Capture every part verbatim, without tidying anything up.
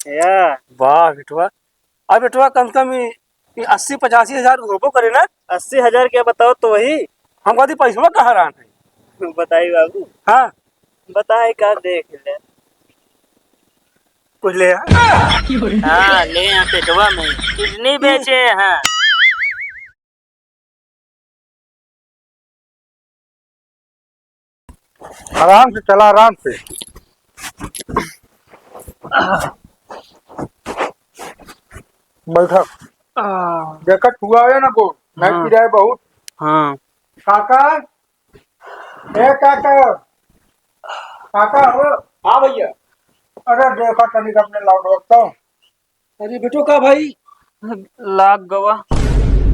या। वाह बेटवा। अब बेटवा, कम से कम ई, ई अस्सी पचासी हजार होबो करे ना? अस्सी हजार क्या बताओ तो वही। हम कहती, पैसवा कहाँ रहन है? बताई बाबू। हाँ। बताए का, देख ले। कुछ ले आ? हाँ, ले आ पेटवा में। किडनी बेचे हैं। आराम से चला, आराम से। बैठा। आ। देखा, छुआ है ना गोड़, नहीं हाँ। पिराए बहुत। हाँ। काका, ए काका, काका हो। हाँ भैया। अरे देखा तनिक अपने लाउड वक्त तो। अरे बेटो, का भाई? लाग गवा।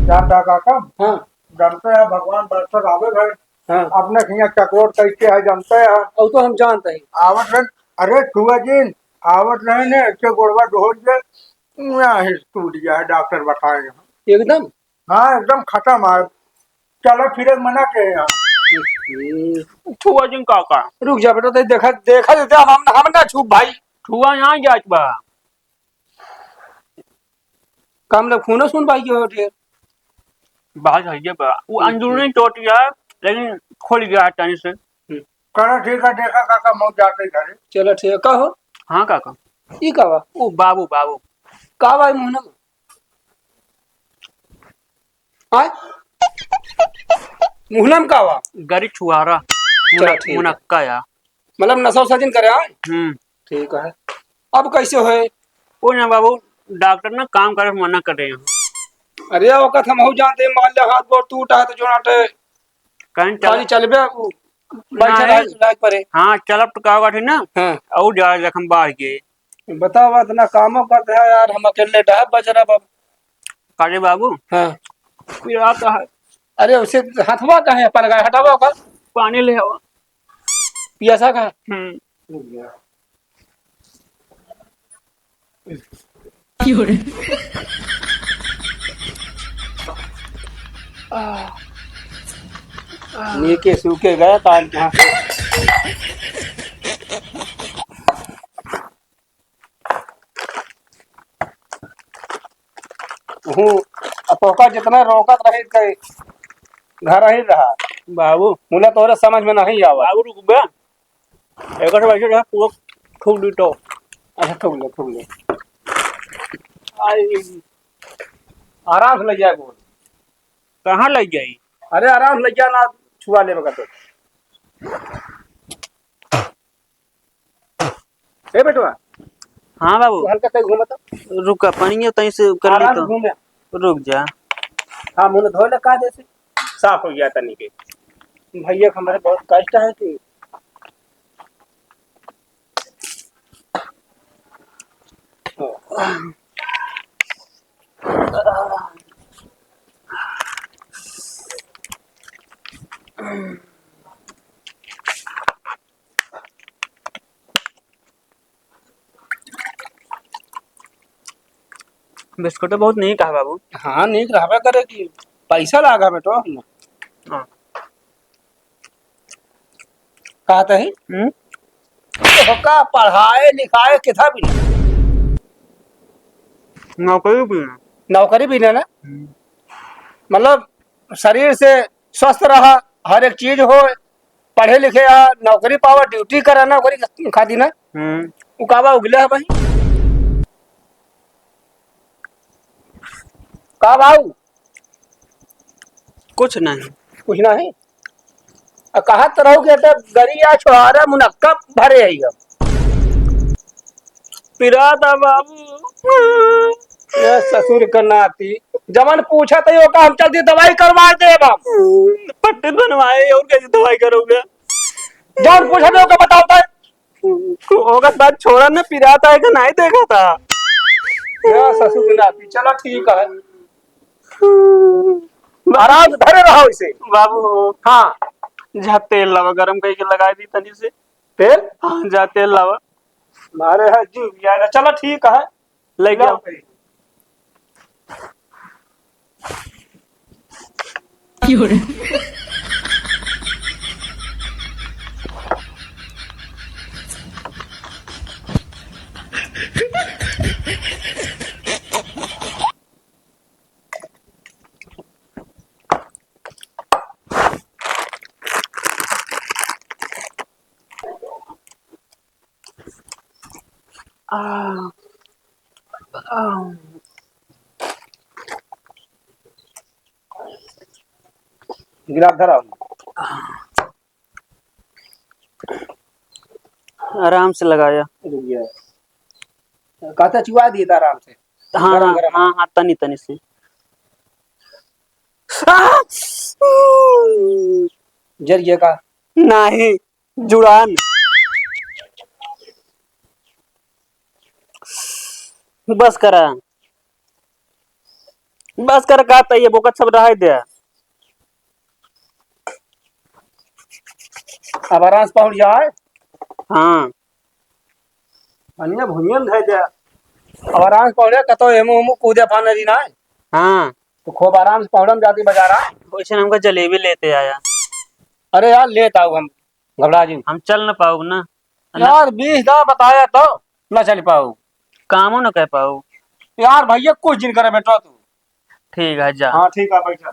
जानता काका? हाँ। जानते हैं भगवान दर्शन आवे भाई। हाँ। अपने हियाँ चकरोट कैसे है जानते हैं? वो तो हम जानते हैं। आवत रहन, अरे छुआ जिन, आवत रहन है, ऐसे गोड़वा ढोल के, यहाँ ही टूट गया है, डॉक्टर बताए हैं। एकदम? हाँ, एकदम खत्म है। चलो फिर एक मना के यहाँ। हम्म। छुआ जिन काका। रुक जा बेटा, तो देखा, देखा देते हम, हम, हम ना छुप भाई। छुआ यहाँ जात बा। काम ले खूनो सुन भाई के हो ढेर। बात है ये बा। वो हम्म, अंदरूनी हम्म। चोट या, लेकिन खोल गया है तनी से। हम्म। चलो ठीक है, देखा काका, मौत जाते घरे। चलो ठीक है, का हो? हाँ काका। ई का बा? ओ बाबू, बाबू। का बा ई मुहना में? आय? मुहना में का बा? गरी छुआरा। चलो मुनक-, ठीक है। मुनक्का या। मतलब नशा उशा जिन करे, आय? हम्म। ठीक है। अब कैसे होए? ओ ना बाबू, डॉक्टर ना काम करे मना कर रहे हैं। अरे, ओकत हमहू जानते हैं, मान ले हाथ गोड़ टूटा है तो जोड़ाटे कहीं चल- खाली चलबे, उ, बैठे ना, रहे, नहीं। लाग परे। हाँ, चलब तो का होगा, ठीक ना? हाँ। और ज्यादा जख्म बढ़ गए। बताओ, इतना कामो करते हैं यार, हम अकेले डहब बच रहा बाबू। काले बाबू। हाँ। पिरात है। अरे, उसे हथवा कहाँ है? पलगा हटावा ओकर। पानी ले आवा। पियासा का? हम्म। नीके सूखे गए कान के। हूँ, अब तोका जितना रोकत रही, कई घर ही रहा। बाबू। मुला तोरे समझ में नहीं आवा। बाबू, रुक बे। एकर से वैसे रहा, वो थूक दी तो। अच्छा, थूक ले, थूक ले। आई। आराम से लग जाए गोड़। कहाँ लग जाई? अरे, आराम से लग जा ना, छुआ लेबे का तो। ए बेटवा। हाँ बाबू। तू हल्का सा घूमे तो। रुका, पानी तनी से कर ली आराम तो। घूमे। रुक जा। हाँ, मुंह धो ले, का जैसे साफ हो गया तनी के। भैया, हमारे बहुत कष्ट है कि बिस्कुट बहुत नीक है बाबू। हाँ, नीक रहबे करे कि पैसा लागा बेटो। हाँ। कहते ही? हम्म? तो का पढ़ाए लिखाए किथा भी नहीं। नौकरी भी नहीं। नौकरी भी नहीं ना? हम्म। मतलब शरीर से स्वस्थ रहा, हर एक चीज हो, पढ़े लिखे आ, नौकरी पावा, ड्यूटी करा, नौकरी खाती ना। हम्म। उ का बा उगले है भाई? का बाऊ? कुछ नहीं। कुछ नहीं? आ, कहत रहू कि एते गरिया छोहारा मुनक्का भरे है हम। पिराता बाबू। ए ससुर का नाती, जवन पूछत है ओका हम चलती दवाई करवा देब हम। पट्टी बनवाए और कैसे दवाई करोगे? जवन पूछत है ओका बताओ तो। ओकर बाद छोड़ा न पिराता है कि नहीं देखा था। ए ससुर का नाती, चला ठीक है। आराम से धरे रहो इसे। बाबू। हाँ। जा तेल लावा, गरम करके लगाई दी तनी से। तेल? हाँ, जा तेल लावा। मारे है जीव यार। चलो ठीक है। ले गया। लाओ। गिलास धरा। आराम से लगाया। रुक गया। कहता चुआ दिए था आराम से। हाँ, गरम, हाँ, गरम। हाँ, हाँ, तनी, तनी से। आ! जर गया का? नहीं, जुड़ान। बस करा। बस कर, का त ये बोकत सब रहाई दे। अब आराम से पहुँच जाए। हाँ। अनिया भुनिया में धर दे। अब आराम से पहुँचे, कतो एमू एमू कूदे फाने रही ना। हाँ। तो खूब आराम से पहुँचम जाती बाजारा। वैसे हमका जलेबी लेते आया। अरे यार, लेत आऊ हम। घबरा जी। हम चल न पाउब ना। यार, बीस दा बताया तो न चल पाउब। कामो न कह पाउब। यार भैया, कुछ दिन करे बेटा तू। ठीक है, जा। हाँ, ठीक है, बैठा।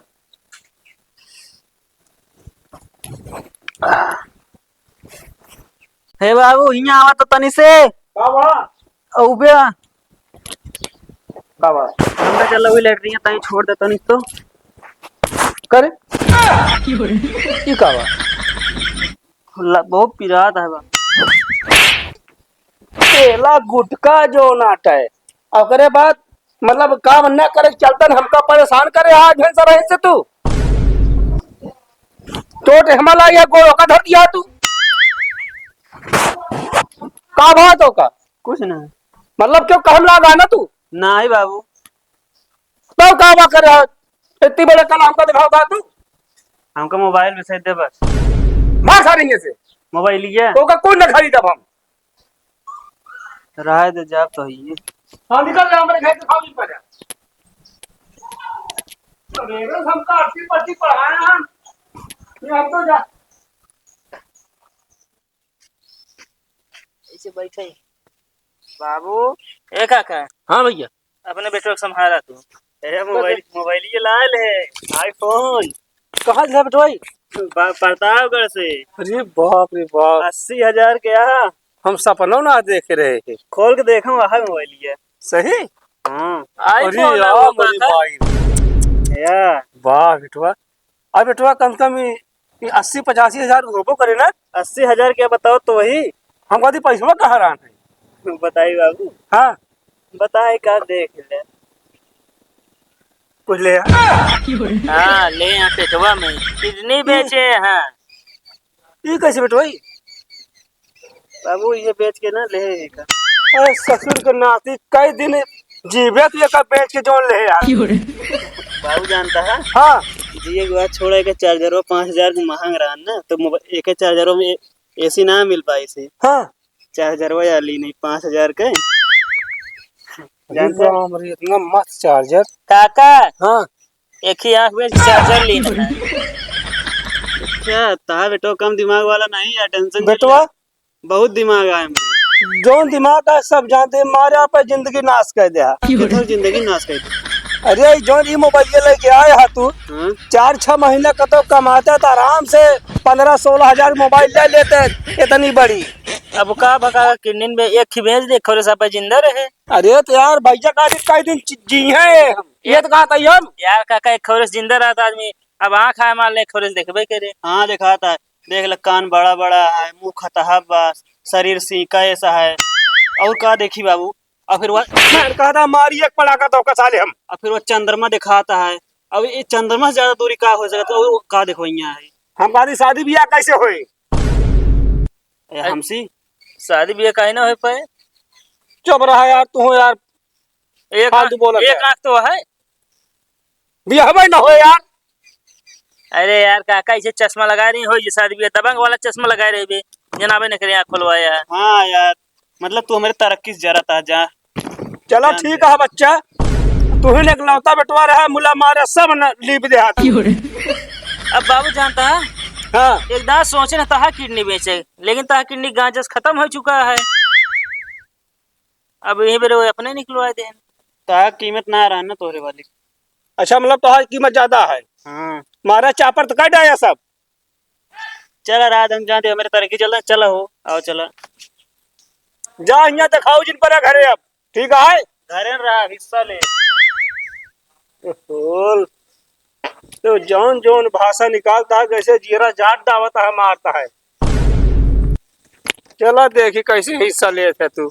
हे बाबू, हियाँ आवा तो तनी से। का बा? उबे। का बा? हम तो चल, वही लेटरिन ताई छोड़ दे तनी तो। करे? ई का बा? ला, बहुत पिरात है बा। तेला गुटखा जो नाट है, ओकरे बाद मतलब काम न करे के चलतन हमका परेशान करे आज है सर से तू। चोट हमारा ये गोड़ का धर दिया तू। का बात हो का? कुछ ना। मतलब क्यों कहम लागा ना तू? नाही बाबू। तो का बा करे आज? इतनी बड़े कल हमका दिखाओ का तू? हमका मोबाइल में से दे बस। मार सारेंगे से। मोबाइल ये? तो का कौन ना खरीदब हम? रहे दे, जाब तो ही। हाँ, निकल जा, हमारे घर से खाओ, निकल जा। अरे, हमका अस्सी पच्ची पढ़ाया है। ये हम तो जा। ऐसे बैठे ही। बाबू, ए काका। हाँ भैया। अपने बेटवा के संभाला तू। अरे, मोबाइल, मोबाइल ये लाल है, iPhone। कहाँ से है बेटवा? बा-, प्रतापगढ़ से। अरे बाप रे बाप। अस्सी हजार के यहाँ। हम सपनों ना देखे रहे हैं। खोल के देखो, वहाँ मोबाइल ये। सही? हाँ। अरे iPhone है यार, वो मेरी काका। भाई। या। वाह बेटवा। अब बेटवा कम से कम ई, ई अस्सी पचासी हजार होबो करे ना? अस्सी हजार के बताओ तो वही। हम कहती पैसवा कहाँ रहन है? बताई बाबू। हाँ। बताए का देख ले। कुछ ले आ। हाँ, ले यहाँ पेटवा में। किडनी बेचे हैं। ई कैसे बेटवा ई? बाबू, ये बेच के ना ले है का। अरे ससुर के नाती, कई दिन जीवे तू एका बेच के जौन ले यार। बाबू जानता है? हाँ। जिए के बाद छोड़ा के चार्जरवा पाँच हजार के महंग रहा ना, तो मोबा-, एक चार्जरवा में AC ना मिल पाई से। हाँ। चार्जरवा या ली नहीं, पाँच हजार के। अरे जानते हैं? राम रे, इतना मस्त चार्जर। काका। हाँ। एक ही आँख में चार्जर ली ना। अच्छा, तहा बेटो कम दिमाग वाला नहीं है, टेंशन जिन बेटवा? ले। बहुत दिमाग आए हमरे। जौन दिमाग आए सब जानते, मारे आप जिंदगी नाश कर दे। किधर जिंदगी नाश कर दे? अरे, जौन ई मोबाइल लेके आए हा तू, हाँ? चार छह महीना कतो कमाता तो आराम से पन्द्रह सोलह हजार मोबाइल ले लेते, इतनी बड़ी। अब का भका किडनी में एक ही भेज दे, खोरे साहब जिंदा रहे। अरे तो यार, भैया का जी कई दिन जी, जी हैं हम। ये तो कहा था हम। यार काका, एक खोरे से जिंदा रहता आदमी, अब आँख आए मान ले, एक खोरे से देखबे करे। हाँ, देखाता है। देख ले, कान बड़ा बड़ा है, मुँह खतहा बा, शरीर सीका ऐसा है। और का देखी बाबू? और फिर वह मैं कहा था, मारी एक पड़ाका तो का साले हम। और फिर वो चंद्रमा दिखाता है। अब ये चंद्रमा से ज्यादा दूरी का हो सकता है? और का देखो यहाँ है? हम कहा थी, शादी ब्याह कैसे होए? ए, ऐ-, हमसी? शादी ब्याह काहे ना हो पाए? चुप रहा यार, तू हो यार, एक फालतू आँख, बोलत एक है। आँख तो है। ब्याह भाई ना हो यार। अरे यार, काका ऐसे चश्मा लगा रही हो, ये शादी ब्याह दबंग वाला चश्मा लगा रहे बे, जनाबे नहीं करे आँख खोलवाया। हाँ यार, मतलब तू हमारे तरक्की से जरा था जा। चला जान ठीक दे। है बच्चा, तू ही ने इकलौता बेटवा रहा, मुला मारे सब न लीप दे हाथ। अब बाबू जानता है, हाँ। एक दाँत सोचे न तहा किडनी बेचे, लेकिन तहा किडनी गांजस खत्म हो चुका है। अब यही बेरे वो अपने निकलवा दे। तहा कीमत ना रहा ना तोहरे वाली। अच्छा, मतलब तहा कीमत ज्यादा है। हाँ। मारा चापर तो काट आया सब। चला रात हम जाते, मेरे तरक्की चला, चला हो, आओ चला। जा हियाँ देखाओ जिन पर घरे अब, ठीक है? घरे रहा, हिस्सा ले। बोल, तो जौन जौन भाषा निकालता है, जैसे जीरा जाट दावत है, मारता है। चला देखी कैसे हिस्सा लेत है तू।